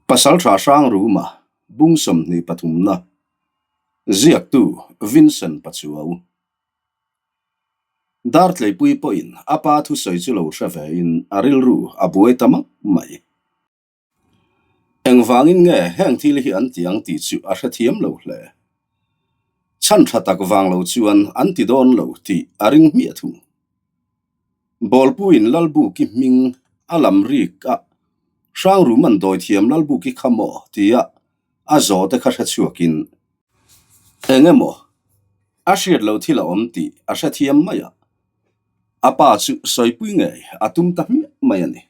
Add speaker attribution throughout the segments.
Speaker 1: Pasalṭha Hrangruma bung 23 na ziaktu Vincent Pachuau. Dartleipui pawhin a pa thusawi chu lo hre vein a rilru a buai ta map mai. Engvangin nge heng thil hi an ti ang tih chu a hrethiam lo hle. Chhan tha tak vang lo chuan an ti dawn lo tih a ring hmiah thung. Bawlpuiin Lalbuki hming a lam rik a, Hrangruman dawithiam Lalbuki kha maw tia a zawh te kha hrechhuakin eng emaw a hriat loh thil a awm tih a hrethiam mai a, a pa chu sawipui ngei a tum ta hmiah mai a ni.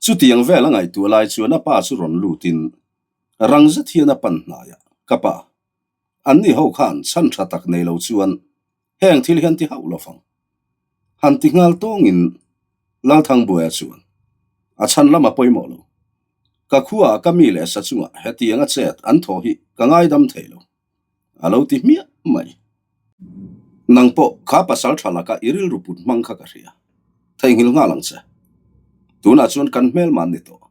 Speaker 1: Chutiang vel a ngaihtuah lai chuan a pa chu rawn lutin rang zet hian a pan hnai a, Ka pa, anni ho khan chhan tha tak nei lo chuan heng thil hian ti hauh lo vang. Han ti nghal tawngin Lalthangbuaia chuan a chhan lam a pawimawh lo. Ka khuaah ka mi leh sa chungah hetianga chet an thaw hi ka ngaidam thei lo. A lo ti hmiah mai. Nang pawh kha pasal tha laka i rilru put hmang kha ka hria. Theihnghilh nghal ang che. Tunah chuan kan hmelma an ni tawh.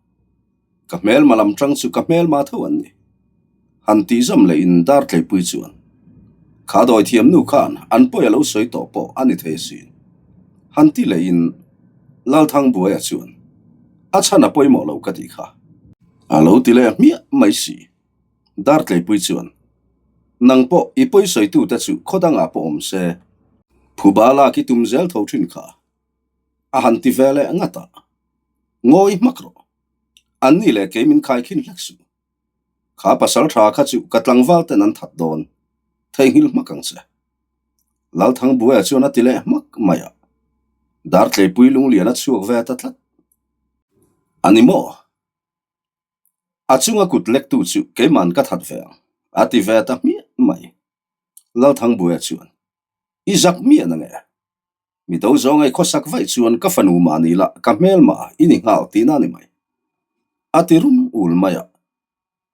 Speaker 1: Ka hmelma lam tang chu ka hmelma tho an ni. Han tih zawm leh in dar tleipui chuan kha dawi thiam nu khan an pawi a lo sawi tawh pawh a ni thei asin. Han ti leh in Lalthangbuaia chuan a chhan a pawimawh lo ka tih kha. A lo ti leh hmiah mai si. Dartleipui chuan, Nang pawh i pawisawitute chu khaw dangah pawh awm se, phuba lak i tum zel tho thin kha. A han ti ve leh ngat a, Ngawi hmak rawh. Anni leh kei min khaikhin hlek suh. Kha pasal tha kha chu ka tlangval ten an that dawn. Theihnghilh hmak ang che. Lalthangbuaia chuan a ti leh hmak mai a. Dartleipui lunglian a chhuak ve ta tlat. A ni maw? A chunga kut lektu chu keiman ka that ve ang, a ti ve ta hmiah mai. Lalthangbuaia chuan, I zak miah na nge? Mi do zawng ei khawsak vaih chuan ka fanu mahni lah ka hmelma i ni nghal tihna a ni mai. A ti rum ul mai a.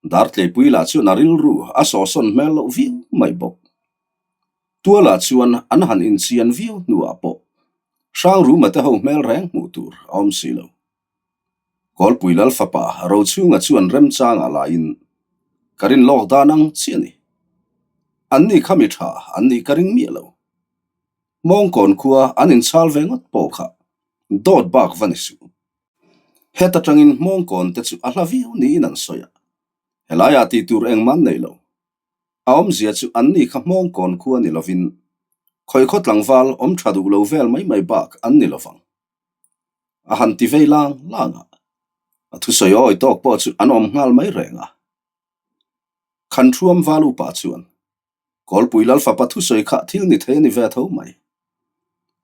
Speaker 1: Dartleipui lah chuan a rilru a sawhsawn hmel loh viau mai bawk. Tualah chuan an han inchian viau hnuah pawh Hrangruma te ho hmel reng hmuh tur a awm si lo. Kawlpui Lal fapa Rochhunga chuan remchangah laiin ka rin lawk dan ang chiah a ni. Anni kha mi tha an nih ka ring miah lo. Mawngkawn khua an inchhal ve ngawt pawh kha dawt bak va ni suh. Heta tangin Hmawngkawn te chu a hla viau niin an sawi a, helaiah tih tur engmah an nei lo. A awmzia chu anni kha Hmawngkawn khua ni lovin khawikhaw tlangval awm tha duh lo vel mai mai bak an ni lovang. A han ti vei lang lang a, a thusawi awi tawk pawh chu an awm nghal mai reng a. Khan Thuam Val upa chuan Kawlpui Lal fapa thusawi kha thil ni thei a ni ve tho mai.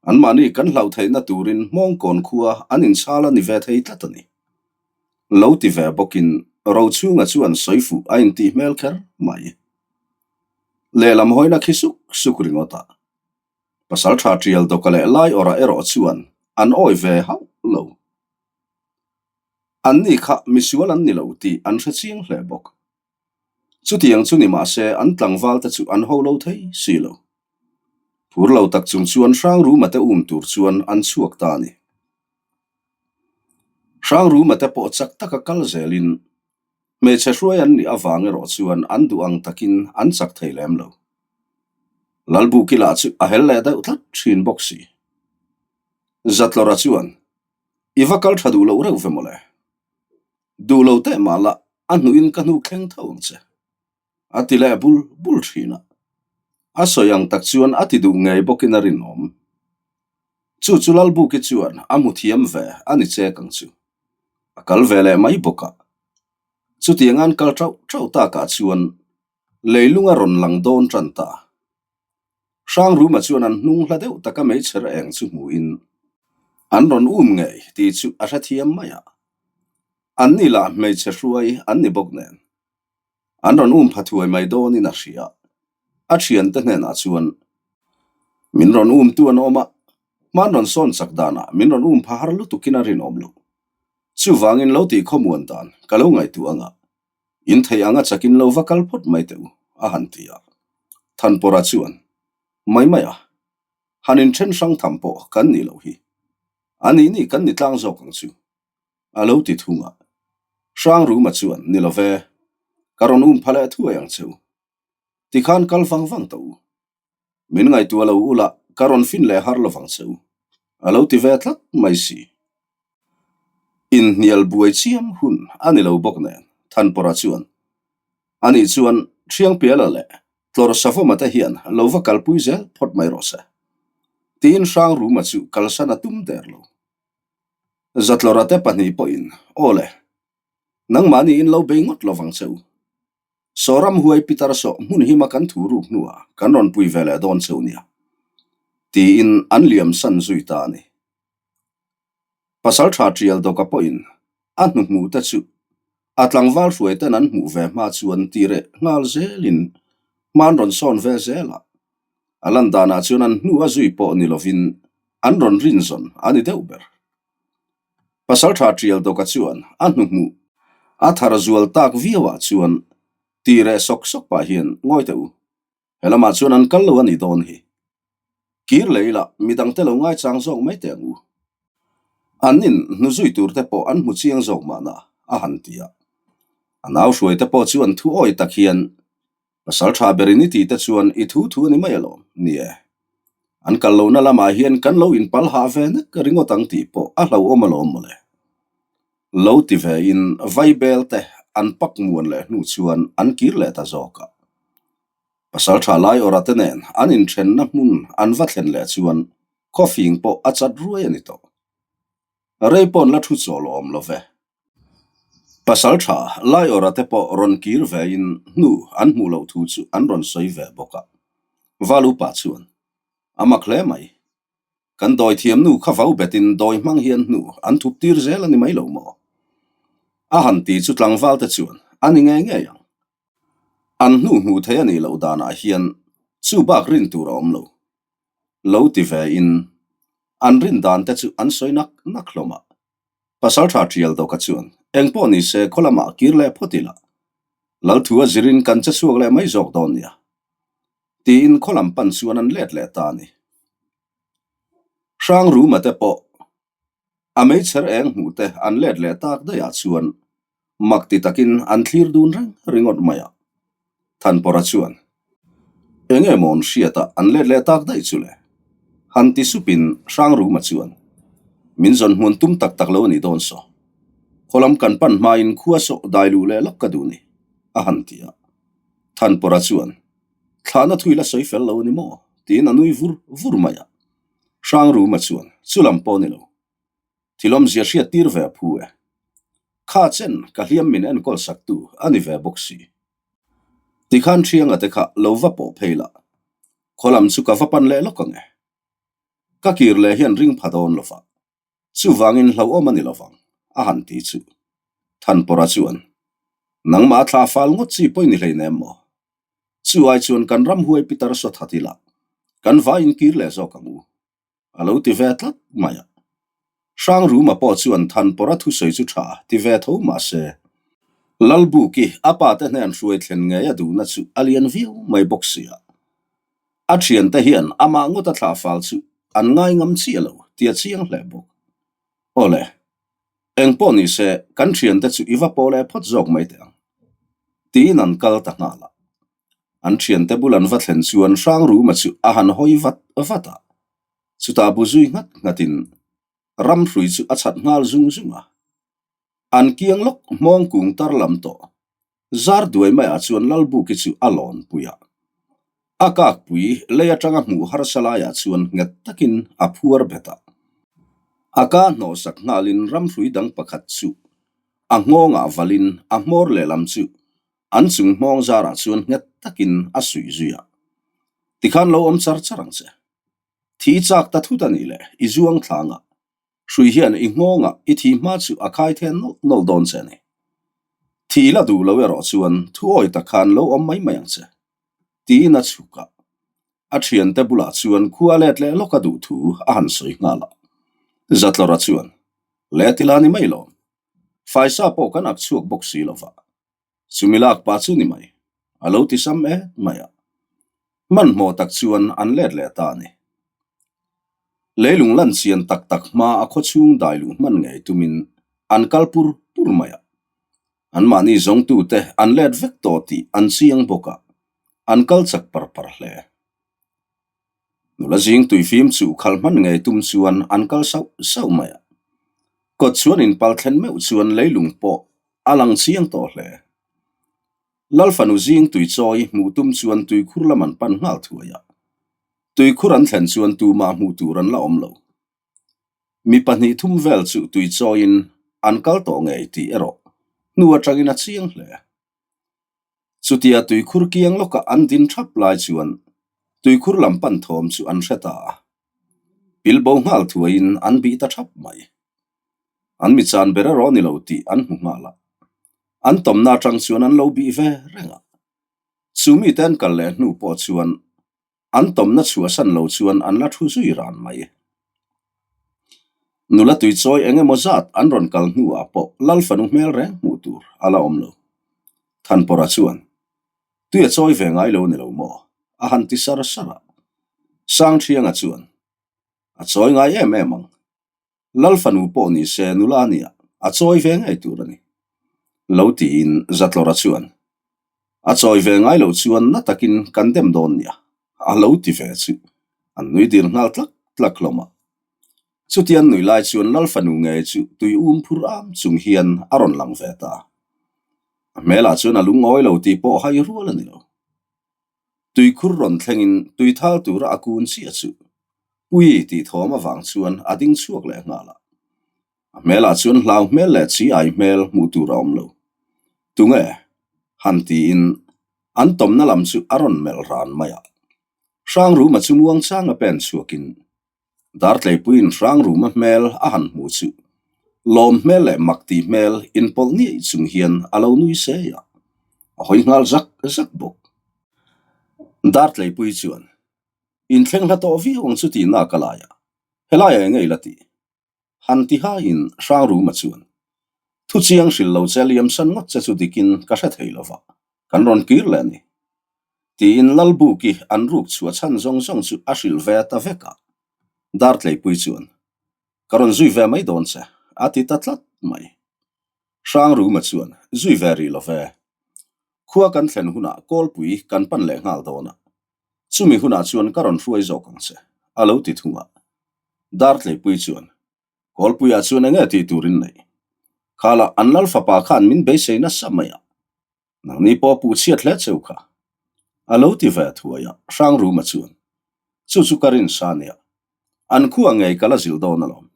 Speaker 1: Anmahni kan hlauh theihna turin Hmawngkawn khua an inchhal a ni ve thei tlat a ni. Lo ti ve bawkin Rochhunga chuan sawi fuh a intih hmel kher mai. Lehlam hawina khi suk suk ringawt a. Pasal tha tial dawka leh lai awrah erawh chuan an awi ve hauh lo. Anni kha misual an ni lo tih an hre chiang hle bawk. Chutiang chu ni mah se an tlangval te chu an ho lo thei si lo. Phur lo tak chung chuan Hrangruma te um tur chuan an chhuak ta a ni. Hrangruma te pawh chak taka kal zelin Hmeichhe hruai an nih avang erawh chuan an duh ang takin an chak thei lem lo. Lalbuki lah chu a hel leh deuh tlat thin bawk si. Zatlawra chuan, I va kal tha duh loh reuh ve mawle. Duh lo teh mah lah a hnuhin ka hnu thleng tho ang che. A ti leh bul bul thin a. A sawi ang tak chuan a ti duh ngei bawkin a rinawm. Chu chu Lalbuki chuan a hmu thiam ve a ni chek ang chu. A kal ve leh mai bawk a. Chutiang an kal tauh tauh takah chuan leilung a rawn lang dawn tan ta. Hrangruma chuan an hnung hla deuh taka meichher eng chu hmuhin an rawn um ngei tih chu a hrethiam mai a. Anni lah hmeichhe hruai an ni bawk nen. An rawn um pha thuai mai dawnin a hria. A thiante hnenah chuan, Min rawn umtu an awm a, hman rawn sawn chak danah min rawn um pha har lutukin a rinawm lo. Chuvangin lo tih khawmuan dan ka lo ngaihtuah anga, in theih anga chakin lo va kal phawt mai teh u, a han ti a. Thanpawra chuan, Mai mai a, han inthen hrang tham pawh kan nih loh hi. A nih nih kan ni tlang zawk ang chu. A lo ti thung a. Hrangruma chuan, Ni lo ve, ka rawn um pha leh thuai ang che u. Tikhan kal vang vang tawh u. Min ngaihtuah lo ula, ka rawn fin leh har lovang che u, a lo ti ve tlat mai si. Inhnial buai chiam hun a ni lo bawk nen, Thanpawrha chuan, Ani chuan Thiangpiala leh Tlawr Savawma te hian lo va kalpui zel phawt mai rawh se, tiin Hrangruma chu kalsan a tum der lo. Zatlawra te pahnih pawhin, Aw le, nangmahniin lo bei ngawt lovang che u. Saw ramhuai pitar sawh hmun hima kan thu ruk hnuah kan rawn pui ve leh dawn cheu nia, tiin an liam san zui ta a ni. Pasal tha Tial Dawka pawhin a hnuhmuh te chu a tlangval hruai ten an hmuh ve hma chuan ti reh nghal zelin hman rawn sawn ve zel a, a lan danah chuan an hnu a zui pawh ni lovin an rawn rinzawn a ni deuh ber. Pasalṭha Ṭial Dawka chuan a hnuhmuh a thar zual tak viauah chuan ti reh sawk sawk pah hian ngawi teh u, he lamah chuan an kal lo a nih dawn hi. Kir leh ila midangte lo ngaichang zawk mai teh ang u. An in hnu zui tur te pawh an hmu chiang zawk mahna a han ti a. A nau hruai te pawh chuan thu awi tak hian Pasal tha berin i tih te chuan i thu thu a ni mai alawm, ni e. An kal lohna lamah hian kan lo inpal hah ve nek ringawt ang tih pawh a hlauhawm alawm mawle. Lo ti ve in Vaibel te an pak muan leh hnu chuan an kir leh ta zawk a. Pasal tha lai awrah te nen an inthenna hmun an va thlen leh chuan khawfing pawh a chat ruai a ni tawh. Rei pawn la thu chawl awm lo ve. Pasal tha Laiawra te pawh rawn kir ve in hnu an hmuh loh thu chu an rawn sawi ve bawk a. Val upa chuan, A mak hle mai. Kan dawi thiam nu kha vau bet in dawi hmang hian hnu an thup tir zel a ni mai lo maw? A han ti chu tlangval te chuan, A ni ngei ngei ang. An hnu hmuh thei a nih loh danah hian chu bak rin tur a awm lo. Lo ti ve in an rin dan te chu an sawi nak nak hlawm a. Pasal tha Tial Dawka chuan, Eng pawh ni se khaw lamah kir leh phawt ila, Lalthu a zirin kan che chhuak leh mai zawk dawn nia, tiin khaw lam pan chuan an let leh ta a ni. Hrangruma te pawh A meichher eng hmuh te an let leh tak daih ah chuan mak ti takin an thlir dun reng ringawt mai a. Thanpawrha chuan, Enge maw an hriat a an let leh tak daih chu le? Han ti supin Hrangruma chuan, Min zawn hmun tum tak tak lo a nih dawn saw. Khawlam kan pan hmain khua sawh dai luh leh lawk ka duh ni, a han ti a. Thanpawrha chuan, Thlahna thui la sawi fel lo a ni maw? tiin a nui vur vur mai a. Hrangruma chuan chu lam pawh ni lo. Thil awmzia hriat tir ve a phu e. Kha chen ka hliam min enkawl sak tu a ni ve bawk si. Tikhan Thianga te kha lo va pawh phei la. Khaw lam chu ka va pan leh lawk ang e. Ka kir leh hian ring pha dawn lo va. Chuvangin hlauhawm a ni lo vang, a han ti chu. Thanpawrha chuan, Nangmah thla fal ngawt chi pawi ni hleinem maw? Chu ai chuan kan ramhuai pitar saw that ila, kan vaiin kir leh zawk ang u, a lo ti ve tlat mai a. Hrangruma pawh chuan Thanpawrha thusawi chu tha ti ve tho mah se, Lalbuki a pa te hnen hruai thlen ngei a duhna chu a lian viau mai bawk si a. A thiante hian amah ngawta thlah fal chu an ngai ngam chiah lo ti a chiang hle bawk. Awle, eng pawh ni se kan thiante chu i va paw leh phawt zawk mai teh ang. Tiin an kal ta nghal a. An thiante bul an va thlen chuan Hrangruma chu a han hawi vat vat a, chutah bu zui nghat nghatin ramhrui chu a chhat nghal zung zung a. An kiang lawk hmawng kung tar lam tawh. Zar duai maiah chuan Lalbuki chu a lawn pui a. A kakpui lei atanga hmuh harsa laiah chuan nghet takin a phuar bet a. A ka hnawhsak nghalin ramhrui dang pakhat chu a nghawngah valin a hmawr lehlam chu an chung hmawng zarah chuan nghet takin a suih zui a. Tikhan lo awm char char ang che. Thi chak ta thut a nih leh i zuang thlangah Hrui hian i nghawngah i thi hma chu a khai then nawlh nawlh dawn che a ni. Thi la duh lo erawh chuan thuawi tak khan lo awm mai mai ang che. Tiin a chhuk a. A thiante bulah chuan khua let leh lawk a duh thu a han sawi nghal a. Zatlawra chuan, Let ila ni mai lawm. Faisa pawh kan ak chhuak bawk si lo va. Chumi lak pah chu ni mai, a lo ti sam et mai a. Hmanhmawh tak chuan an let leh ta a ni. Leilung lan chian tak tak hma a khawchhung dai luh hman ngei tumin an kal pur pur mai a. Anmahni zawngtute an let vek tawh tih an chiang bawk a, an kal chak par par hle. Nula zing tuifim chu khal hman ngei tum chuan an kal sauh sauh mai a. Kawt chuan inpal thlen meuh chuan leilung pawh a lang chiang tawh hle. Lal fanu zing tuichawi hmuh tum chuan tuikhur lam an pan nghal thuai a. Tuikhur an thlen chuan tumah hmuh tur an la awm lo. Mi pahnih thum vel chu tuichawiin an kal tawh ngei tih erawh hnu atangin a chiang hle. Chutia tuikhur kiang lawka an din thap lai chuan tuikhur lam pan thawm chu an hre ta a. Pilbo nghal thuaiin an bih ta thap mai. An mi chan ber erawh ni lo tih an hmu nghal a. An tawmna atang chuan an lo bih ve reng a. Chu mite an kal leh hnu pawh chuan An tawmna chhuahsan lo chuan an la thu zui ran mai. Nula tuichawi eng emaw zat an rawn kal hnuah pawh Lal fanu hmel reng hmuh tur a la awm lo. Thanpawrha chuan, Tui a chawi ve ngai lo ni lo maw? a han ti sar sar a. Sangthianga chuan, A chawi ngai em em ang. Lal fanu pawh ni se nula a nia, a chawi ve ngei tur a ni. Lo tiin Zatlawra chuan, A chawi ve ngai loh chuan na takin kan dem dawn nia, a lo ti ve chu. An nui dir nghal tlak tlak hlawm a. Chutian nui lai chuan Lal fanu ngei chu tui um phur am chung hian a rawn lang ve ta. A hmelah chuan a lungawi lo tih pawh hai rual a ni lo. Tuikhur rawn thlengin tui thal tura a kun chiah chu Pui tih thawm avang chuan a ding chhuak leh nghal a. A hmelah chuan hlau hmel leh chi ai hmel hmuh tur a awm lo. Tunge? Han tiin an tawmna lam chu a rawn melh ran mai a. Hrangruma chu muangchang a pen chhuakin Dartleipuiin Hrangruma hmel a han hmu chu lawm hmel leh mak tih hmel inpawlh niaih chung hian a lo nui sei a, a hawi nghal zak zak bawk. Dartleipui chuan, Inthleng hla tawh viau ang chu tihna ka lai a, helaiah eng nge i la tih? Han ti haiin Hrangruma chuan, Thu chiang hrilh lo che liamsan ngawt che chu dikin ka hre thei lo va, kan rawn kir leh a ni. Tiin Lalbuki an ruk chhuah chhan zawng zawng chu a hrilh ve ta vek a. Dartleipui chuan, Ka rawn zui ve mai dawn che, a ti ta tlat mai. Hrangruma chuan, Zui ve rih lo ve. Khua kan thlen hunah Kawlpui kan pan leh nghal dawn a. Chumi hunah chuan ka rawn hruai zawk ang che, a lo ti thung a. Dartleipui chuan, Kawlpuiah chuan enge tih turin nei? Khalah an Lal fapa khan min beisei nasa mai a. Nangni pawh puh chhiat hle cheu kha. A lo ti ve thuai a, Hrangruma chuan, Chu chu ka rin sa nia, an khuah ngei ka la zilh dawn alawm.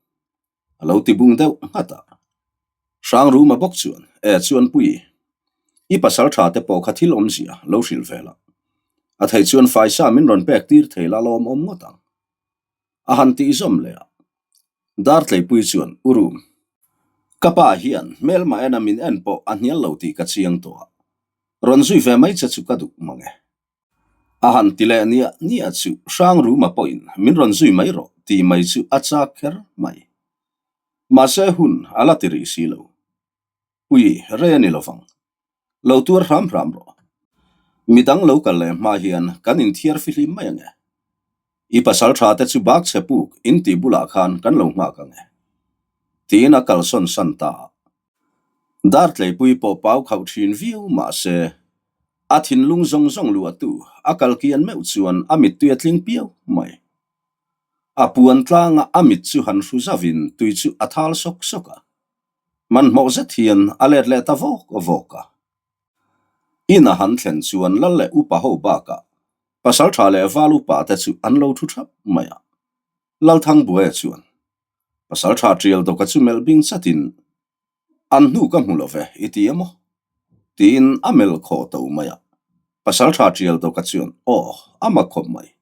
Speaker 1: A lo ti bung deuh nghat a. Hrangruma bawk chuan, E chuan Pui, i pasal tha te pawh kha thil awmzia lo hrilh ve la. A theih chuan faisa min rawn pek tir thei la lawmawm ngawt ang. A han tih zawm leh a. Dartleipui chuan, U Rum, ka pa hian hmelma ena min en pawh a hnial lo tih ka chiang tawh a, rawn zui ve mai che chu ka duh mang e. A han ti leh niah niah chu Hrangruma pawhin min rawn zui mai rawh tih mai chu a chak kher mai. Mahse hun a la ti rih si lo. Ui, rei a ni lovang. Lo tuar hram hram rawh. Midang lo kal leh hma hian kan inthiar fihlim mai ange. I pasal tha te chu bak chhe puk in tih bulah khan kan lo nghak ange. Tiin a kalsawn san ta a. Dartleipui pawh pau khauh thin viau mah se, a thinlung zawng zawng luahtu a kal kian meuh chuan a mittui a tling piau mai. A puan tlanga a mit chu han hru zauhin tui chu a thal sawk sawk a. Hmanhmawh zet hian a let leh ta vawk vawk a. In a han thlen chuan lal leh upa ho bakah pasaltha leh val upa te chu an lo thu thap mai a. Lalthangbuaia chuan Pasaltha tial dawka chu melh bing chatin, An hnu ka hmu lo ve, i ti emaw? Tiin a melh khawh to mai a. Pasaltha tial dawka chuan, Aw, a mak khawp mai.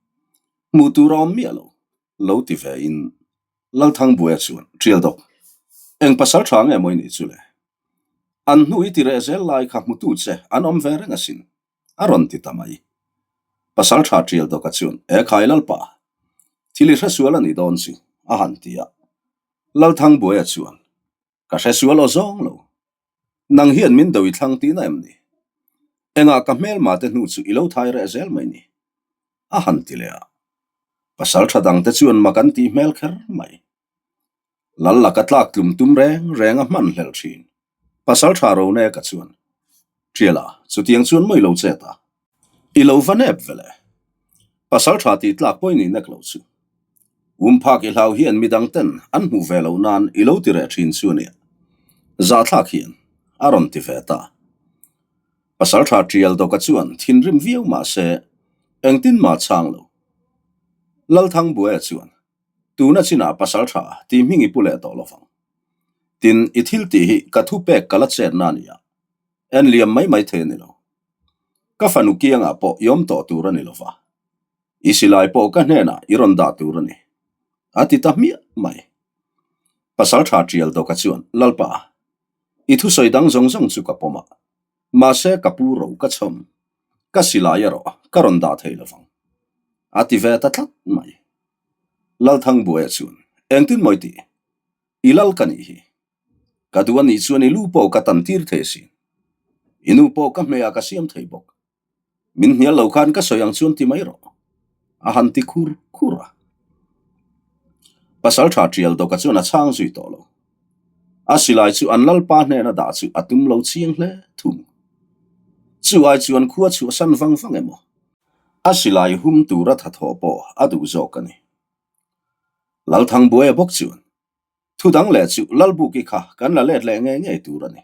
Speaker 1: Hmuh tur a awm miah lo, lo ti ve in Lalthangbuaia chuan, Tial dawk, eng pasaltha nge maw i nih chu le? An hnu i ti reh zel lai kha hmutu che an awm ve reng asin. A rawn ti ta mai. Pasaltha tial dawka chuan, E khai Lalpa, thil i hresual a nih dawn chu, a han ti a. Lalthangbuaia chuan, Ka hresual aw zawng lo. Nang hian min do i thlang tihna em ni? Engah ka hmelma te hnu chu i lo thai reh zel mai ni? A han ti leh a. Pasaltha dangte chuan mak an tih hmel kher mai. Lal laka tlak tlum tum reng reng a hman hlelh thin. Pasalṭha Roneka chuan, Ṭiala, chutiang chuan mawi lo chet a. I lo va nep vele. Pasalṭha tih tlak pawh i nih nek lo chu. Umphak i hlau hian midang ten an hmuh ve loh nan i lo ti reh ṭhin chu a nia. Zahthlak hian a rawn ti ve ta. Pasalṭha Ṭial Dawka chuan thinrim viau mah se engtin mah chhang lo. Lalthangbuaia chuan, Tuna chinah pasalṭha tih hming i pu leh tawh lovang. Tin, i thil tih hi ka thupek ka la chetna a nia. En liam mai mai thei a ni lo. Ka fanu kiangah pawh i awm tawh tur a ni lova, i silai pawh ka hnenah i rawn dah tur a ni, a ti ta hmiah mai. Pasalṭha Ṭial Dawka chuan, Lalpa, i thusawi dang zawng zawng chu ka pawm a, mahse ka pu ro ka chhawm, ka silai erawh ka rawn dah thei lovang, a ti ve ta tlat mai. Lalthangbuaia chuan, Engtin mawi tih? I lal ka nih hi. Ka duh a nih chuan i lu pawh ka tan tir thei asin. I nu pawh ka hmeiah ka siam thei bawk. Min hnial lo khan ka sawi ang chuan ti mai rawh. A han ti khur khur a. Pasal tha tial dawka chuan a chhang zui tawh lo. A silai chu an lalpa hnena dah chu a tum lo chiang hle thung. Chu ai chuan khua chhuahsan vang vang emaw? A silai hum tura thathawh pawh a duh zawk a ni. Lalthangbuaia bawk chuan Thu dang leh chu Lalbuki kha kan la let leh ngei ngei tur a ni.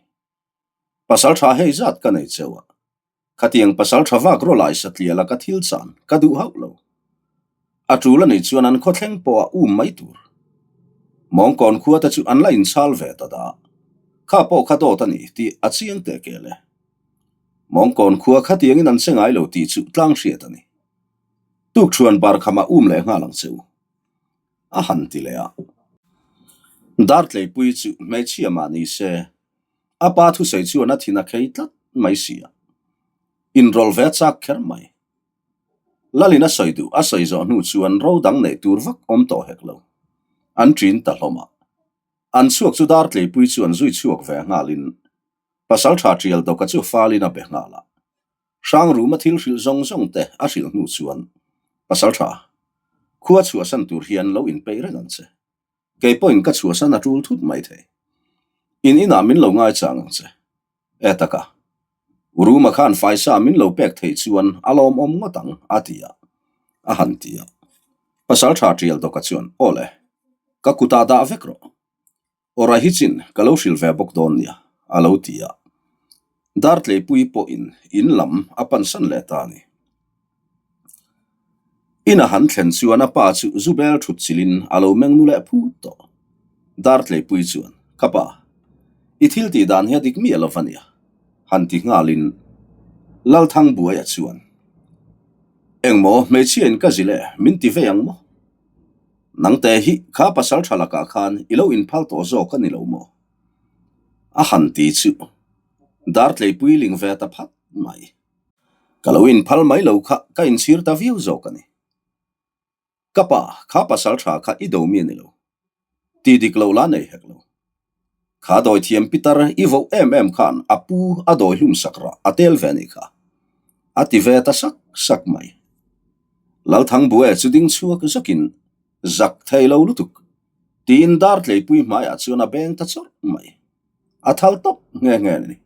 Speaker 1: Pasal tha hei zat ka nei cheu a, khatiang pasal tha vak rawlai satliah laka thil chan ka duh hauh lo. A tul a nih chuan an khawthleng pawh a um mai tur. Mawngkawn khua te chu an la inchhal ve ta da. Kha pawh kha dawt a ni tih a chiang teh kel e. Mawngkawn khua khatiangin an che ngai lo tih chu tlang hriat a ni. Tukṭhuan barkham a um leh nghal ang che u. A han ti leh a. Dartleipui chu hmeichhia mah ni se, a pa thusawi chuan a thin a khei tlat mai si a. Inrawlh ve a chak kher mai. Lalin a sawi duh a sawi zawh hnu chuan ro dang neih tur vak awm tawh hek lo. An ṭin ta hlawm a. An chhuak chu Dartleipui chuan zui chhuak ve nghalin Pasalṭha Ṭial Dawka chu falin a be nghal a. Hrangruma thil hrilh zawng zawng te a hrilh hnu chuan, Pasalṭha, khua chhuahsan tur hian lo inpeih reng ang che. Kei pawhin ka chhuahsan a ṭul thut mai thei. In inah min lo ngaichang ang che. E taka, Uruma khan faisa min lo pek theih chuan a lawmawm ngawt ang, a ti a. A han ti a. Pasalṭha Ṭial Dawka chuan, Aw le, ka kutah dah vek rawh. Awra hi chin ka lo hrilh ve bawk dawn nia, a lo ti a. Dartleipui pawhin in lam a pansan leh ta a ni. In a han thlen chuan a pa chu Zubel thut chilhin a lo meng nu leh phut tawh. Dartleipui chuan, Ka pa, i thil tih dan hi a dik miah lo va nia, han ti nghalin Lalthangbuaia chuan, Engmaw hmeichhia in ka zilh e, min ti vei ang maw? Nangte hi kha pasal tha lakah khan i lo inphal tawh zawk a ni lo maw? A han ti chu Dartleipui ling ve ta phat mai. Ka lo inphal mai lo kha ka inchhir ta viau zawk a ni. Ka pa, kha pasal tha kha i do mi a ni lo. Ti dik lo la nei hek lo. Kha dawithiam pitar i voh em em khan a pu a dawi hlum sak rah a tel ve a nih kha. A ti ve ta sak sak mai. Lalthangbuaia chu ding chhuak zakin zak thei lo lutuk tiin Dartleipui hmaiah chuan a beng ta chawrh mai. A thal tawp nghe nghe a ni.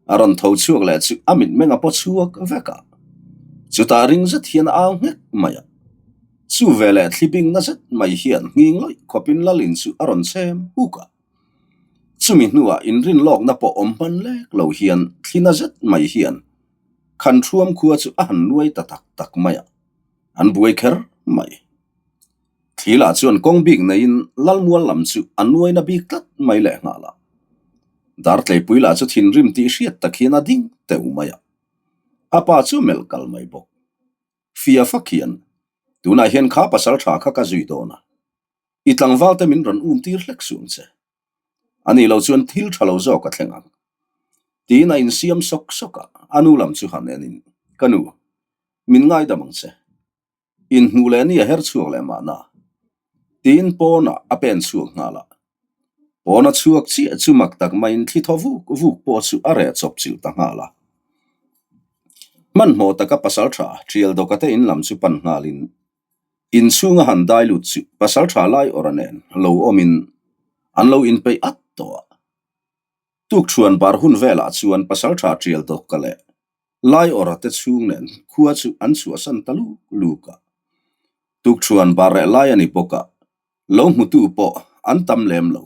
Speaker 1: A rawn tho chhuak leh chu a mitmeng a paw chhuak vek a, chutah ring zet hian a au nghek mai a. Chu veleh thli bing na zet mai hian nghing lawih khawpin Lalin chu a rawn chhem huk a. Chumi hnuah inrin lawkna pawh awm hman lek lo hian thli na zet mai hian Khanṭhuam khua chu a han nuai ta tak tak mai a, an buai kher mai. Thli lah chuan kawng bik neiin Lalmual lam chu a nuaina bik tlat mai leh nghal a. Dartleipui lah chu thinrim tih hriat tak hian a ding teuh mai a. A pa chu melh kal mai bawk. Fia fak hian, Tunah hian kha pasal tha kha ka zui dawn a. I tlangval te min rawn um tir hlek suh ang che. Ani lo chuan thil tha lo zawk a thleng ang. Tiin a insiam sawk sawk a, a nu lam chu han en in, Ka nu, min ngaidam ang che. Inhmuh leh ni a her chhuak leh mahna. Tiin pawnah a pen chhuak nghal a. Pawna chhuak chiah chu mak tak maiin thli thaw vuk vuk pawh chu a reh chawp chilh ta nghal a. Hmanhmawh taka pasal tha Trial Dawka te in lam chu pan nghalin inchhunga han dai lut chu pasal tha lai awra nen lo awmin an lo inpeih at tawh a. Tukṭhuan bar hun velah chuan pasalṭha ṭial dawk leh Laiawrha te chhung nen khua chu an chhuahsan ta luk luk a. Tukṭhuan bar reh lai a ni bawk a, lo hmutu pawh an tam lem lo.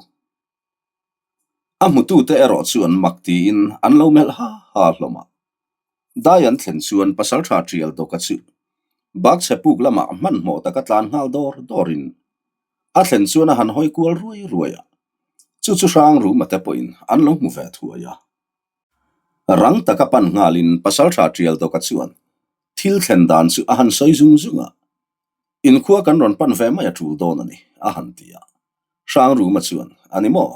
Speaker 1: A hmutute erawh chuan mak tiin an lo melh ha ha hlawm a. Dai an thlen chuan pasalṭha ṭial dawka chu bakchhe puk lamah hmanhmawh taka tlan nghal dawr dawrin a thlen chuan a han hawi kual ruai ruai a, chu chu hrang ruma te pawhin an lo hmu ve thuai a. Rang taka pan nghalin pasalṭha ṭial dawka chuan thil thlen dan chu a han sawi zung zung a, Inkhua kan rawn pan ve mai a ṭul dawn a ni, a han ti a. Hrang ruma chuan, A ni maw?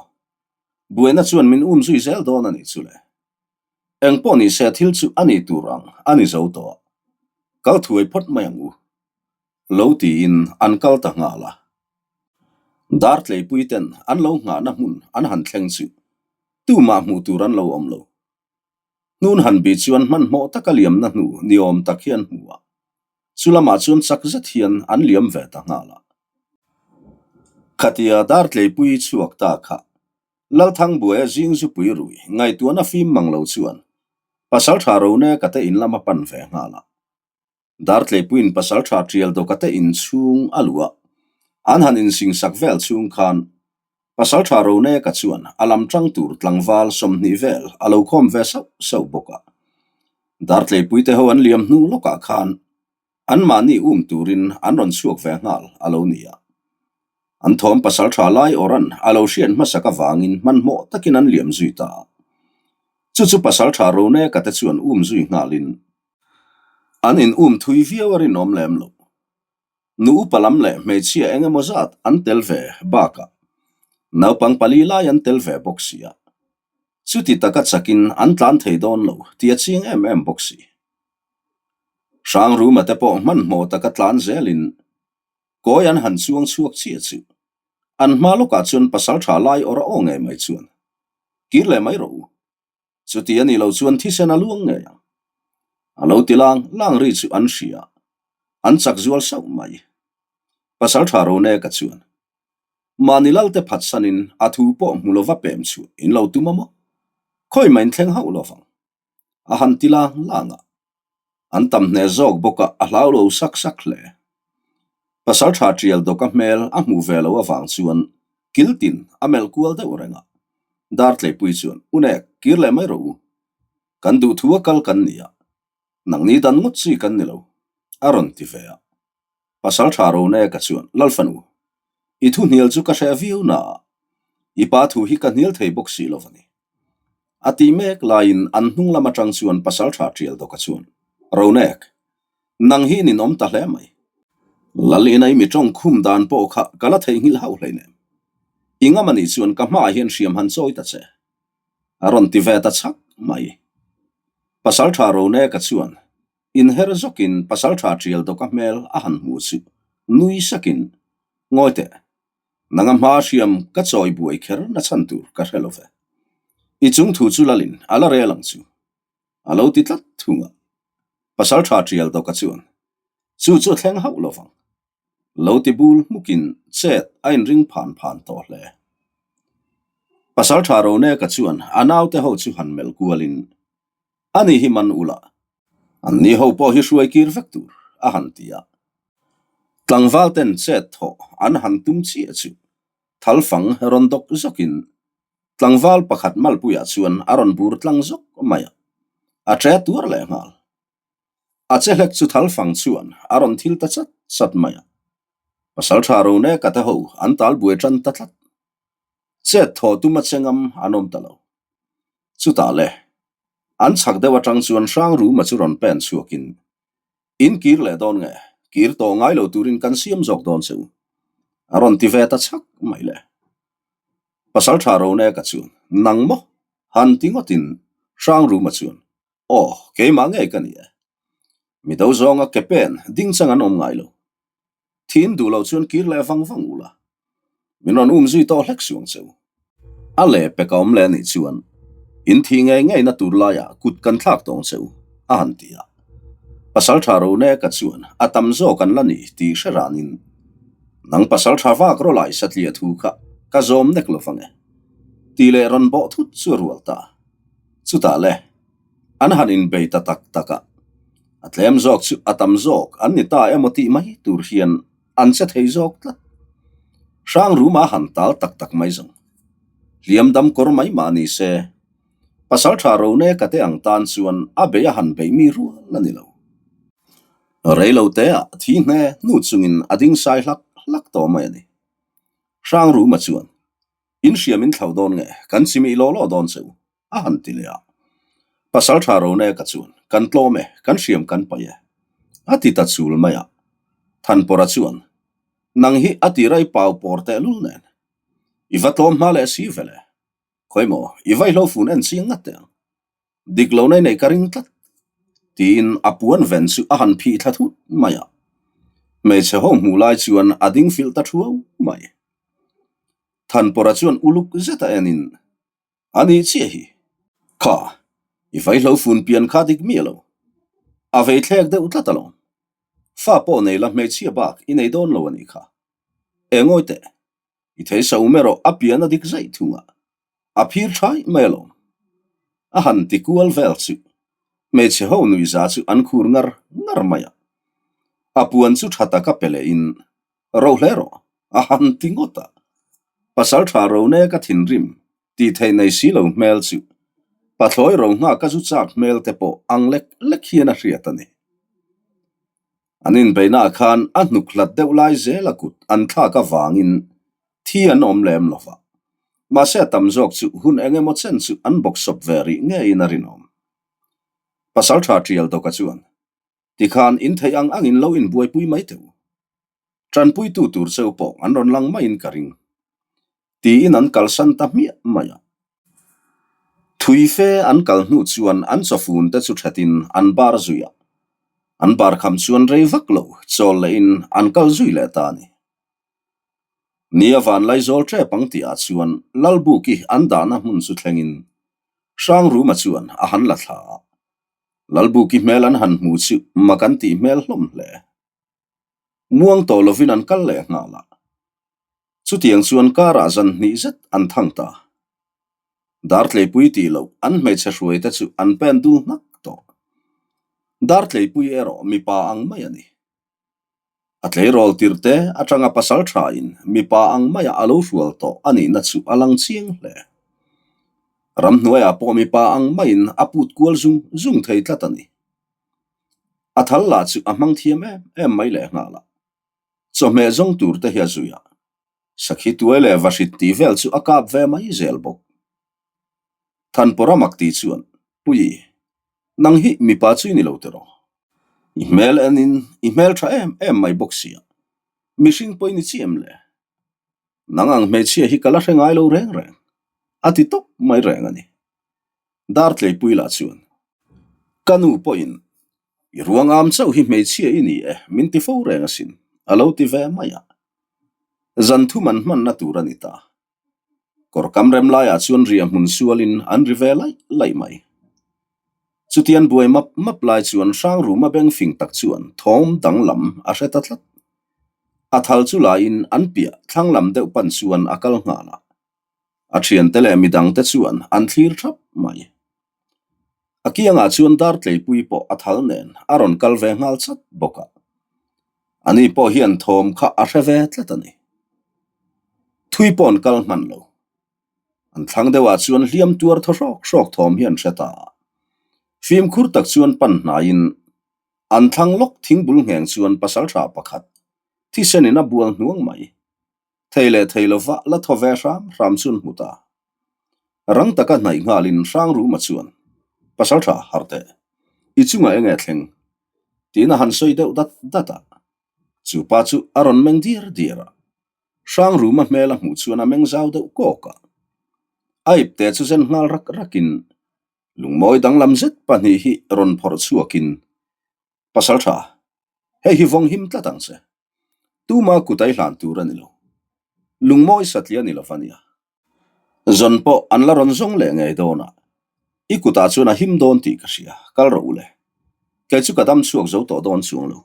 Speaker 1: Buaina chuan min um zui zel dawn a nih chu le. Eng pawh ni se thil chu a ni tur ang a ni zo tawh a, kal thuai phawt mai ang u. Lo tiin an kal ta nghal a. Dartleipui ten an lo nghahna hmun an han thleng chu tumah hmuh tur an lo awm lo. Hnun han bih chuan hmanhmawh taka liamna hnu ni awm tak hi an hmu a, chu lamah chuan chak zet hian an liam ve ta nghal a. Khatia Dartleipui chhuak ta kha Lalthangbuaia zing zupui rui ngaihtuahna fim mang lo chuan Pasaltha Roneka te in lam a pan ve nghal a. Dartleipuiin Pasaltha Ṭialdawka te in chhung a luh a, an han insingsak vel chhung khan Pasaltha Roneka chuan a lam ṭang tur tlangval 20 vel a lo khawm ve sauh sauh bawk a. Dartleipui te ho an liam hnu lawkah khan anmahni um turin an rawn chhuak ve nghal a lo ni a. An thawm pasal tha lai awran a lo hriat hmasak avangin hmanhmawh takin an liam zui ta a. Chu chu pasal tha Roneka te chuan um zui nghalin an in um thui viau a rinawm lem lo. Nu upa lam leh hmeichhia eng emaw zat an tel ve bakah naupang pali lai an tel ve bawk si a. Chuti taka chakin an tlan thei dawn lo tih a ching em em bawk si. Hrangruma te pawh hmanhmawh taka tlan zelin Kawi an han chuang chhuak chiah chu an hma lawkah chuan pasal tha lai awr a aw ngei mai chuan kir leh mai rawh u. Chuti a nih loh chuan thisen a luang ngei ang. A lo ti lang lang ri chu an hria a, an chak zual sauh mai. Pasal tha Roneka chuan mahni lalte phatsanin a thu pawh hmu lova pem chhuah in lo tum a maw? Khawi mah in thleng hauh lovang. A han ti lang lang a, an tam hneh zawk bawk a, a hlau lo sak sak hle. Pasal tha tial dawka hmel a hmuh ve lo avang chuan kil tin a melh kual deuh reng a, Dartleipui chuan, Unek, kir leh mai rawh u. Kan duh thu a kal kan ni a, nangni dan ngawt chi kan ni lo, a rawn ti ve a. Pasal tha Roneka chuan, Lalfanu, i thu hnial chu ka hreh viau na a, i pa thu hi ka hnial thei bawk si lo va ni. A tih mek laiin an hnung lam atang chuan Pasal tha Tialdawka chuan, Ronek, nang hi ninawm ta hle mai. Lal ina i mi tawng khum dan pawh kha ka la theihnghilh hauh hleinem. I ngam a nih chuan ka hmaah hian hriam han chawi ta che. A rawn ti ve ta chhak mai. Pasal tha Roneka chuan, Inher zawkin pasaltha tial dawka hmel a han hmu chu nui sakin, Ngawi teh, nanga hma hriam ka chawi buai kher na chhan tur ka hre lo ve. I chung thu chu lalin a la rel ang chu, a lo ti tlat thung a. Pasaltha tial dawka chuan, Chu chu a thleng hauh lo vang. Lo ti bul hmukin chet a inring phan phan tawh hle. Pasaltha Roneka chuan a naute ho chu han melh kualin, Ani hi man ula, an ni ho pawh hi hruai kir vek tur, a han ti a. Tlangval ten chet thawh an han tum chiah chu thalfang rawn dawk zawkin tlangval pakhat malpuiah chuan a rawn bur tlang zawk mai a, a ṭe tuar leh nghal. A che hlek chu thalfang chuan a rawn thil ta chat chat mai a. Pasalṭha Roneka te ho an tal buai ṭan ta tlat. Chet thawh tum a che ngam an awm ta lo. Chutah le, an chhak deuh atang chuan hrang ruma chu rawn pen chhuakin, In kir leh dawn nge, kir tawh ngai lo turin kan siam zawk dawn che u, a rawn ti ve ta chhak mai le. Pasaltha Roneka chuan, Nang maw? han ti ngawtin hrang ruma chuan, Aw, keimah ngei ka ni e. Mi do zawnga ke pen ding chang an awm ngai lo. Thin duh loh chuan kir leh vang vang ula, min rawn um zui tawh hlek suang che u. A leh pek a awm leh anih chuan in thih ngei ngei na tur laiah kut kan thlak tawng che u, a han ti a. Pasaltha Roneka chuan a tam zawk an la ni tih hre ranin, Nang pasaltha vak rawlai satliah thu kha ka zawm nek lo vang e. Tih leh rawn bawh thut chu a rual ta. Chutah le, an han inbei ta tak tak a, a tlem zawk chu a tam zawk an ni ta emaw tih mai tur hian an che thei zawk tlat. Hrangruma han tal tak tak mai zawng. Hliam dam kawr mai mah ni se, Pasaltha Roneka te ang tan chuan a bei a han beih mi rual a ni lo. Reilo teah thi hne hnu chungin a ding sai hlak hlak tawh mai a ni. Hrangruma chuan, In hriam in thlau dawn nge, kan chimih law law dawn che u, a han ti leh a. Pasaltha Roneka chuan, Kan tlawm e, kan hriam kan paih e, a ti ta chul mai a. Thanpawra chuan, Nang hi a ti rai pau pawr tehlul nen, i va tlawm hma leh si vele. Khawimaw, i vaihlo fun en chiang ngat teh ang. Dik lo nei nei ka ring tlat, tiin a puan ven chu a han phih thla thut mai a. Hmeichhe ho hmuh lai chuan a ding filh ta thuau mai. Thanpawra chuan uluk zet a enin, A nih chiah hi. Kha, i vaihlo fun pian kha dik miah lo. A vei thlek deuh tlat alawm. Fa pawh nei la hmeichhia bak i nei dawn lo a nih kha. Engawi teh, I thei sa um erawh a pian a dik zaih thung a, a phir thai mai alawm. A han ti kual vel chu hmeichhe ho nuihza chu an khur ngar ngar mai a. A puan chu tha taka pe lehin ro hle rawh a han ti ngawt a. Pasal tha ro nek a thinrim tih theih nei si lo hmel chu pathlawi ro nghak a zu chak hmel te pawh ang lek lek hian a hriat a ni. An inbeihnaah khan a hnuk hlat deuh lai zela kut an thlak avangin thi an awm lem lo va. Mahse a tam zawk chu hun eng emaw chen chu an bawksawp ve rih ngeiin a rinawm. Pasaltha Tial Dawka chuan, Tikhan in theih ang angin lo inbuaipui mai teh u. Tanpuitu tur cheu pawh an rawn lang maiin ka ring. Tiin an kalsan ta hmiah mai a. Thui fe an kal hnu chuan an chawfun te chu thatin an bar zui a. An bar kham chuan rei vak lo chawl lehin an kal zui leh ta a ni. Ni a van Laizawl tep ang tihah chuan Lalbuki an dahna hmun chu thlengin Hrangruma chuan a han la thla a. Lalbuki hmel an han hmu chu mak an tih hmel hlawm hle. Muang tawh lovin an kal leh nghal a. Chutiang chuan karah zan hnih zet an thang ta. Dartleipui tih loh an hmeichhe hruaite chu an pen dul hnak tawh. Dartleipui erawh mipa ang mai a ni. A tleirawl tirte atanga pasal thain mipa ang maia a lo hrual tawh a nihna chu a lang chiang hle. Ramhnuaiah pawh mipa ang maiin a put kual zung zung thei tlat a ni. A thal lah chu a hmang thiam em em mai lehnghal a. Chawhmeh zawng tur te hi a zui a, sakhi tuai leh vahrit tih vel chu a kap ve mai zel bawk. Thanpawr a mak tih chuan, Pui, nang hi mipa chu i ni lo tiraw? I hmel enin i hmel tha em em mai bawk sia, mihring pawh i ni chiah em le? Nang ang hmeichhia hi ka la hre ngai lo reng reng, a ti tawp mai reng a ni. Dartleipui lah chuan, Ka nu pawhin i ruang am chauh hi hmeichhia i ni e, min ti fo reng asin, a lo ti ve mai a. Zan thum an hmanna tur a ni ta. Kawr kam rem laiah chuan ria hmun sualin an ri ve laih laih mai. Chutian buai map map lai chuan Hrangruma beng fing tak chuan thawm danglam a hre ta tlat. A thal chu laiin an piah thlang lam deuh pan chuan a kal nghal a. A thiante leh midangte chuan an thlir thap mai. A kiangah chuan Dartleipui pawh a thal nen a rawn kal ve nghal chat bawk a. Ani pawh hian thawm kha a hre ve tlat a ni. Thui pawh an kal hman lo. An thlang deuhah chuan hliam tuar thaw hrawk hrawk thawm hi an hre ta a. Fimkhur tak chuan pan hnaiin an thlang lawk thingbul ngheng chuan pasaltha pakhat thisenin a bual hnuang mai. Thei leh thei lova la thaw ve hram hram chu an hmu ta. Rang taka hnaih nghalin Hrangruma chuan, Pasaltha, harh teh. I chungah enge thleng? Tiin a han sawi deuh dat dat a. Chu pa chu a rawn meng diar diar a. Hrangruma hmel a hmuh chuan a meng zau deuh kawk a. A ipte chu zen nghal rak rakin lungmawi danglam zet pahnih hi rawn phawrh chhuakin, Pasaltha, hei hi vawng him tlat ang che. Tuma kut a i hlan tur a ni lo. Lungmawi satliah a ni lo va nia. Zawn pawh an la rawn zawng leh ngei dawn a, i kutah chuan a him dawn tih ka hria, kal rawh u le. Kei chu ka dam chhuak zo tawh dawn chuang lo.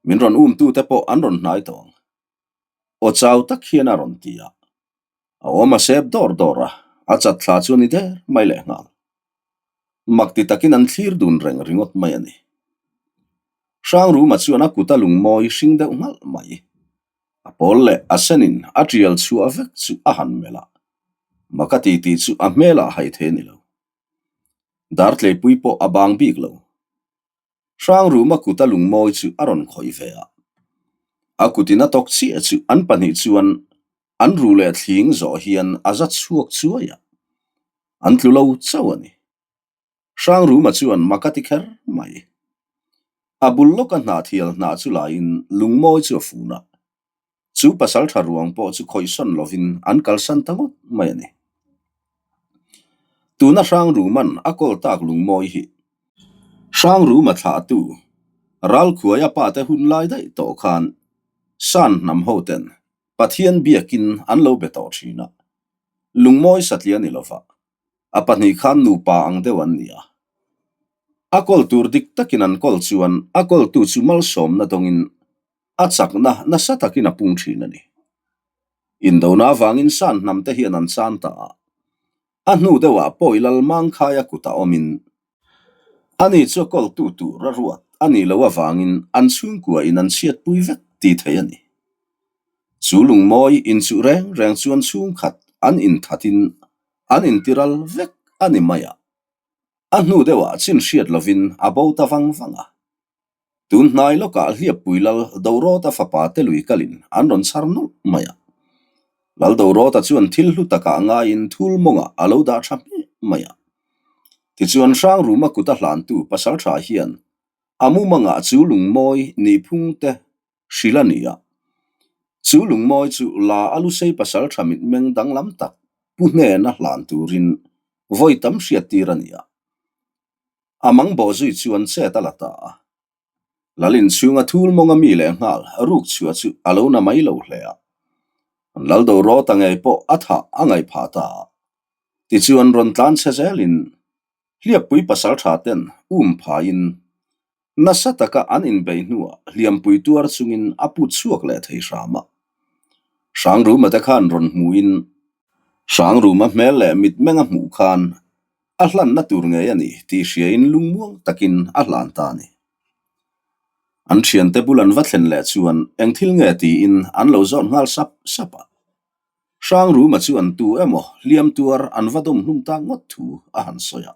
Speaker 1: Min rawn umtute pawh an rawn hnai tawh ang. Aw chau tak hian a rawn ti a. A awm a sep dawr dawr a. A chat thla chu a ni der mai lehnghal. Mak ti takin an thlir dun reng ringawt mai a ni. Hrangruma chuan a kut a lungmawi hring deuh nghalh mai. A pawl leh a senin a tial chhuah vek chu a han melh a, mak a ti tih chu a hmelah hai thei a ni lo. Dartleipui pawh a bang bik lo. Hrangruma kut a lungmawi chu a rawn khawih ve a. A kutin a tawk chiah chu an pahnih chuan an ru leh thling zawh hian a za chhuak chuai a, an tlu lo chauh a ni. Hrangruma chuan mak a ti kher mai. A bul lawka hnahthial hnah chu laiin lungmawi chu a fun a, chu pasaltha ruang pawh chu khawihsawn lovin an kalsan ta ngawt mai a ni. Tuna Hrangruma'n a kawl tak lungmawi hi Hrangruma thlahtu Ralkhuaia pate hun lai daih tawh khan San hnam hoten Pathian biakin an lo be tawh thin a, lungmawi satliah ni lova A pahnih khan nupa ang deuh an ni a. A kawl tur dik takin an kawl chuan a kawltu chu malsawmna dawngin a chakna nasa takin a pung thin a ni. Indona avangin San hnamte hian an chan ta a. A hnu deuhah Pawi Lal Mangkhaia kutah awmin ani chu a kawltu tur a ruat a nih loh avangin an chhungkua in an chhiatpui vek ti thei a ni. Chu lungmawi inchuh reng reng chuan chhungkhat an inthatin an intiral vek a ni mai a. A hnu deuhah chin hriat lovin a bo ta vang vang a. Tun hnai lawkah Hliappui Lal Dorawta fapa te lui kalin an rawn chhar nawlh mai a. Lal Dorawta chuan thil hlu takah ngaiin thul mawngah a lo dah tha hmiah mai a. Tichuan Hrangruma kuta hlantu Pasaltha hian a mumangah chu lungmawi nihphung te hrilh a ni a. Chu lungmawi chu la a lusei pasal tha mitmeng danglam tak pu hnena hlan turin vawi tam hriattir a ni a. A mang bawh zui chuan chet a la ta a. Lal inchhunga thul mawnga mi leh nghal ruk chhuah chu a lo na mai lo hle a. An lal do rawt a ngei pawh a thah a ngaih phah ta a. Tichuan rawn tlan chhe zelin Hliappui pasal tha ten um phaiin Nasa taka an inbeih hnuah hliampui tuar chungin a put chhuak leh thei hram a. Hrangruma te khan rawn hmuhin Hrangruma hmel leh mitmeng a hmuh khan a hlanna tur ngei a ni tih hriain lungmuang takin a hlan ta a ni. An thiante bul an va thlen leh chuan eng thil nge tiin an lo zawt nghal sap sap a. Hrangruma chu an tu emaw hliam tuar an va dawm hlum tak ngawt thu a han sawi a.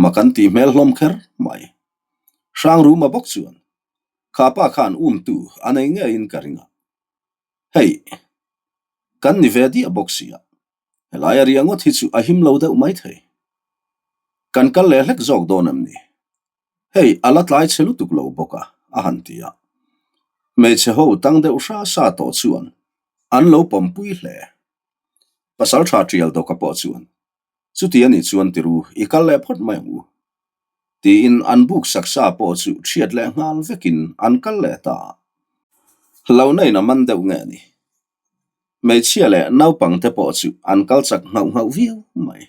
Speaker 1: Mak an tih hmel hlawm kher mai. Hrangruma bawk chuan, Kha pa khan umtu a nei ngeiin ka ring a. Hei, kan ni ve diah bawk sia, helai a ria ngawt hi chu a him lo deuh mai thei. Kan kal leh hlek zawk dawn em ni? Hei, a la tlai chhe lutuk lo bawk a, a han ti a. Hmeichhe ho tang deuh hra sa tawh chuan an lo pawmpui hle. Pasaltha Tial Dawka pawh chuan, Chuti a nih chuan tiru i kal leh phawt mai ang u. Tiin an buk saksa pawh chu thiat leh nghal vekin an kal leh ta a. Hlauhna in a man deuh nge ni? Hmeichhia leh naupangte pawh chu an kal chak nghauh nghauh viau mai.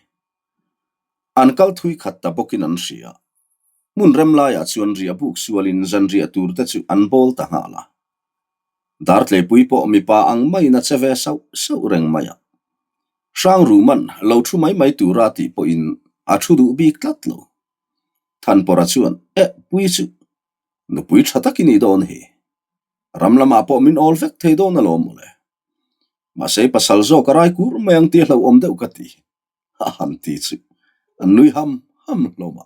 Speaker 1: An kal thui khat ta bawkin an hria. Hmun rem laiah chuan riah buk sualin zanriah turte chu an bawl ta nghal a. Dartleipui pawh mipa ang maiin a che ve sauh sauh reng mai a. Hrangruman lo thu mai mai tura tih pawhin a thu duh bik tlat lo. Thanpawrha chuan, Eh, pui chu nupui tha tak i nih dawn hi. Ram lamah pawh min awl vek thei dawn alawm mawle. Mahse pasal zawk a rai kur mai ang tih a hlauhawm deuh ka ti. A han ti chu an nui ham ham hlawm a.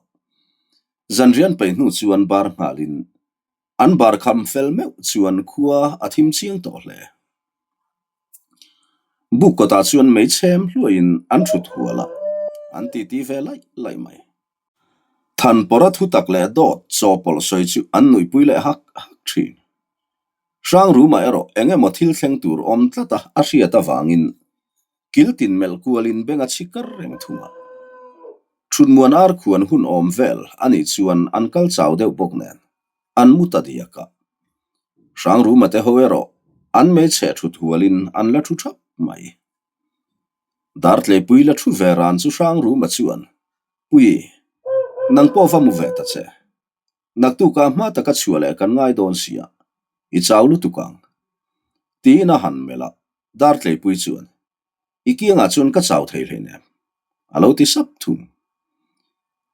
Speaker 1: Zanrian peih hnu chuan bar nghalin An bar kham fel meuh chuan khua a thim chiang tawh hle. Buk kawtah chuan mei chhem hluaiin an thut hual a, an titi ve laih laih mai. Thanpawrha thutak leh dawt chawpawlh sawi chu an nuihpui leh hak hak thin. Hrangruma erawh eng emaw thil thleng tur awm tlata a hriat avangin kiltin melh kualin beng a chhi kar reng thung a. Thutmuan ar khuan hun awm vel a nih chuan an kal chau deuh bawk nen an mu ta diak a. Hrangruma te ho erawh an hmeichhe thut hualin an la thu thap mai. Dartleipui la thu ve ran chu Hrangruma chuan, Pui, nang pawh va mu ve ta che. Naktukah hma taka chhuah leh kan ngai dawn sia, i chau lutuk ang. Tiin a han melh a, Dartleipui chuan, I kiangah chuan ka chau thei hleinem. A lo ti sap thung.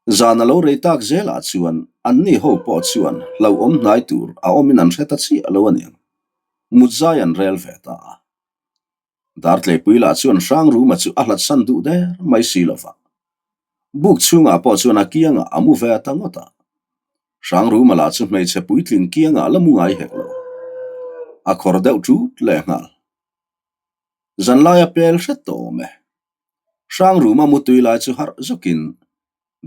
Speaker 1: Zan a lo rei tak zelah chuan anni ho pawh chuan hlauhawm hnai tur a awmin an hre ta chiah lo aniang. Mut zai an rel ve ta a. Dartleipui lah chuan Hrangruma chu a hlatsan duh der mai si lo va. Buk chhungah pawh chuan a kiangah a mu ve ta ngawt a. Hrangruma lah chu hmeichhe puitling kiangah la mu ngai hek lo. A khawr deuh ṭut lehnghal. Zanlaia pel hret tawh awm e. Hrangruma mutui lai chu harh zawkin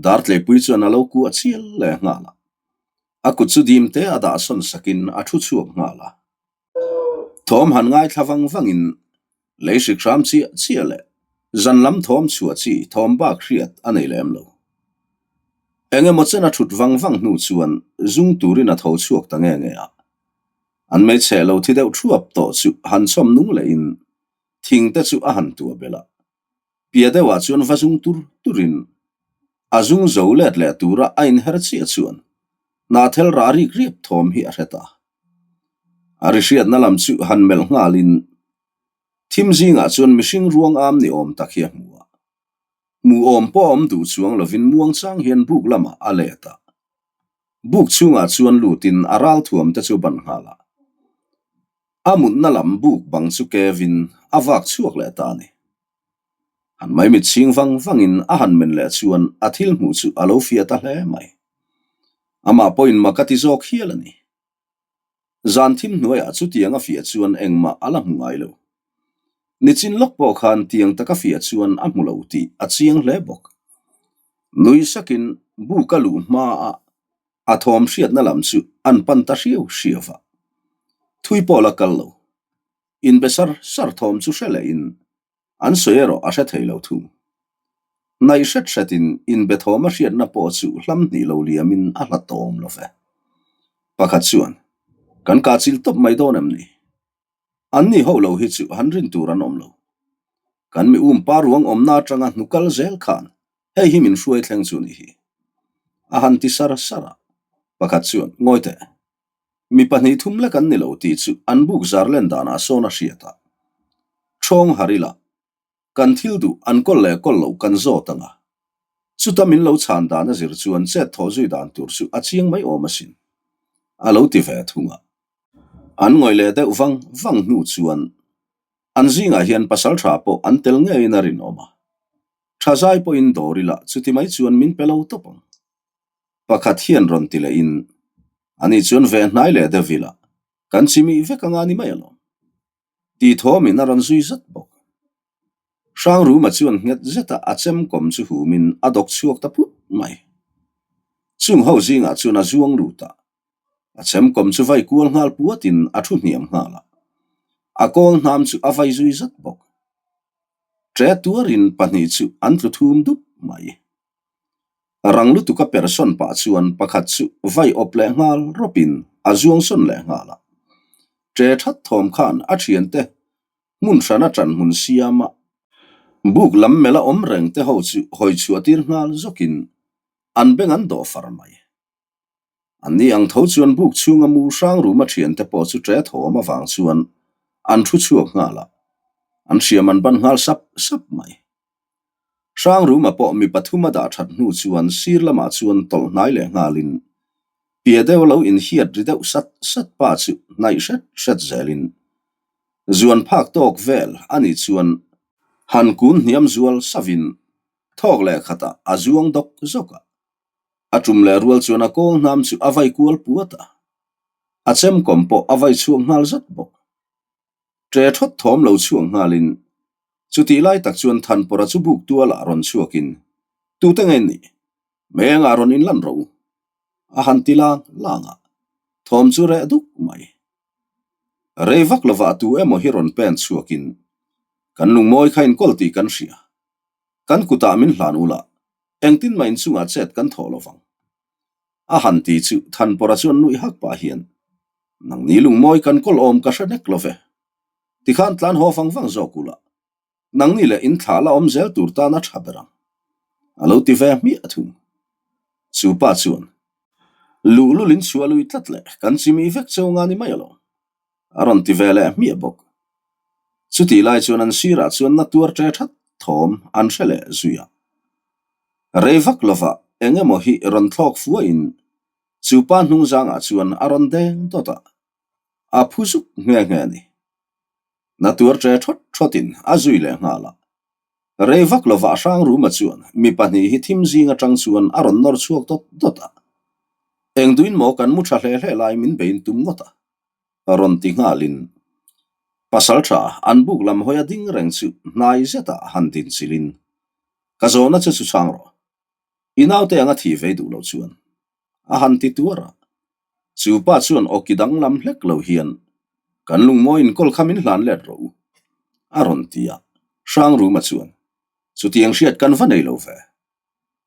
Speaker 1: Dartleipui chuan a lo kuah chial leh nghal a. A kut chu dim te a dah sawn sakin a thu chhuak nghal a. Thawm han ngaithla vang vangin lei hrik hram chiah chiah leh zan lam thawm chhuah chi thawm bak hriat a nei lem lo. Eng emaw chen a thut vang vang hnu chuan zung turin a tho chhuak ta nge nge a. An hmeichhe lo thi deuh thuap tawh chu han chawm nung lehin thing te chu a han tuah belh a. Pia deuhah chuan va zung tur turin a zung zo let leh tura a inher chiah chuan hnathel rah rik riap thawm hi a hre ta. A ri hriatna lam chu han melh nghalin thim zingah chuan mihring ruang am ni awm tak hi a hmu a. Hmu awm pawh a awm duh chuang lovin muangchang hian buk lamah a let a. Buk chhungah chuan lutin a ralthuam te chu ban nghal a. A mutna lam buk bang chu kevin a vak chhuak leh ta a ni. Han maimit chhing vang vangin a han men leh chuan a thil hmuh chu a lo fiah ta hle mai. Amah pawhin mak a ti zawk hial a ni. Zan thim hnuaiah chutiang a fiah chuan engmah a la hmu ngai lo. Nichin lawk pawh khan tiang taka fiah chuan a hmu lo tih a chiang hle bawk. Nui sakin buk a luh hmaah A thawm hriatna lam chu an pan ta hriau hriau va. Thui pawh la kal lo. Inbe sar sar thawm chu hre lehin an sawi erawh a hre thei lo thung. Hnaih hret hretin inbe thawm a hriatna pawh chu hlam hnih lo liamin a hlat tawm lo ve. Pakhat chuan, Kan kah chil tawp mai dawn em ni? Anni ho lo hi chu han rin tur an awm lo. Kan mi um pa ruang awmna atanga hnukal zel khan hei hi min hruai thleng chu ni hi. A han ti sar sar a, pakhat chuan, Ngawi teh, mi 2 thum lek an ni lo tih chu an buk zar len danah sawn a hriat a. Thawng har ila, kan thil duh an kawl leh kawl loh kan zawt ang a. Chuta min lo chhan dan a zir chuan chet thawh zui dan tur chu a chiang mai awm asin. A lo ti ve thung a. An ngawih leh deuh vang vang hnu chuan an zingah hian pasal tha pawh an tel ngeiin a rinawm a. Tha zai pawhin dawr ila chuti mai chuan min pe lo tawp ang. Pakhat hian rawn ti lehin, Ani chuan ve hnai leh deuh ila kan chimih vek anga ni mai alawm. Tih thawmin a rawn zui zat bawk. Hrangruma chuan nghet zeta a chem kawm chu humin a dawk chhuak ta phut mai. Chung ho zingah chuan a zuang lut a, a chem kawm chu vai kual nghal puatin a thu hniam nghal a. A kawl hnam chu a vai zui zat bawk. Ṭe tuarin 2 chu an tlu thum dup mai. Rang lutuka persawn pah chuan pakhat chu vai awp leh nghal rawpin a zuang sawn leh nghal a. Ṭe ṭhat thawm khan a ṭhiante hmun hrana ṭan hmun siama buk lam mela awm reng te ho chu hawi chhuah tir nghal zawkin an beng an dawh far mai. Anni ang tho chuan buk chhunga mu hrang ruma thiante pawh chu ṭe thawm avang chuan an thu chhuak nghal a, an hriam an ban nghal sap sap mai. Hrang ruma pawh mi 3 a dah that hnu chuan sir lamah chuan tawlh hnai leh nghalin pia deuh lo inhiat ri deuh sat sat pa chu hnaih hret hret zelin zuan phak tawk vel a nih chuan han kun hniam zual savin thawk leh khatah a zuang dawk zawk a. A tum leh rual chuan a kawl hnam chu a vai kual puat a, a chemkawm pawh a vai chhuak nghal zat bawk. Ṭe thawt thawm lo chhuak nghalin chutih lai tak chuan Thanpawra chu buk tualah rawn chhuakin, Tute nge nih? Mengah rawn inlan rawh u. A han ti lang lang a, thawm chu reh duk mai. Rei vak lovah tu emaw hi rawn pen chhuakin, Kan lungmawi kha inkawl tih kan hria. Kan kutah min hlan ula, Engtin mah inchungah chet kan thawh lo vang. A han ti chu Thanpawra chuan nuih hak pah hian, Nangni lungmawi kan kawl awm ka hre nek lo ve. Tikhan tlan haw vang vang zawk ula, nangni leh in thla la awm zel tur tan a tha ber ang. A lo ti ve hmiah thung. Chu pa chuan, Luhlul in chhuah lui tlat leh kan chimih vek cheu nga ni mai alawm. A rawn ti ve leh hmiah bawk. Chutih lai chuan an sirah chuan na tuar ṭe ṭhat thawm an hre leh zui a. Rei vak lovah eng emaw hi rawn thlawk fuahin chu pa hnung zangah chuan a rawn deng dawt a, a phu zuk nghe nghe a ni. Na tuar ṭe ṭhawt ṭhawtin a zui leh nghal a. Rei vak lovah Hrangruma chuan mi pahnih hi thim zing aṭang chuan a rawn nawr chhuak dawt dawt a. Eng duin maw kan mu ṭha hle hle lai min bein tum ngawt a? Rawn ti nghalin Pasalṭha an buk lam hawi a ding reng chu hnai zetah han din chilhin Ka zawhna che chu chhang rawh. I naute anga thih vei duh loh chuan a han ti tuar a. Chu pa chuan awki danglam hlek lo hian kan lungmawi inkawl kha min hlan let rawh u a rawn ti a. Hrangruma chuan chutiang hriat kan va nei lo ve.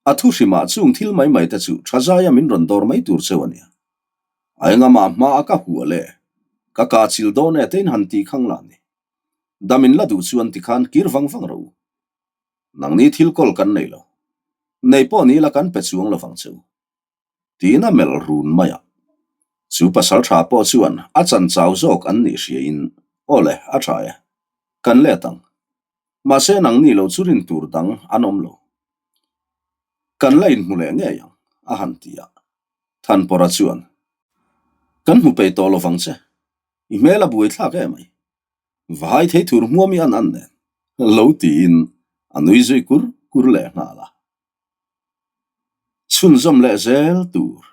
Speaker 1: A thu hrimah chung thil mai mai te chu tha zaia min rawn dawr mai tur cheu a nia. A engamah hma a ka hual e, ka kah chil dawn e te in han tih khang lah ni. Dam in la duh chuan tikhan kir vang vang rawh u. Nangni thil kawl kan nei lo. Nei pawh ni ila kan pe chuang lovang che u. Tiin a melh run mai a. Chu pasal tha pawh chuan a chan chau zawk an nih hriain, Aw le, a tha e. Kan let ang. Mahse nangni lo chu rin tur dang an awm lo. Kan la inhmu leh ngei ang, a han ti a. Thanpawrha chuan, Kan hmu peih tawh lovang che. I hmel a buaithlak em ai. Vahai thei thur hmuam i an an nen lo tiin a nui zui kur kur leh nghal a. Chhunzawm leh zel tur.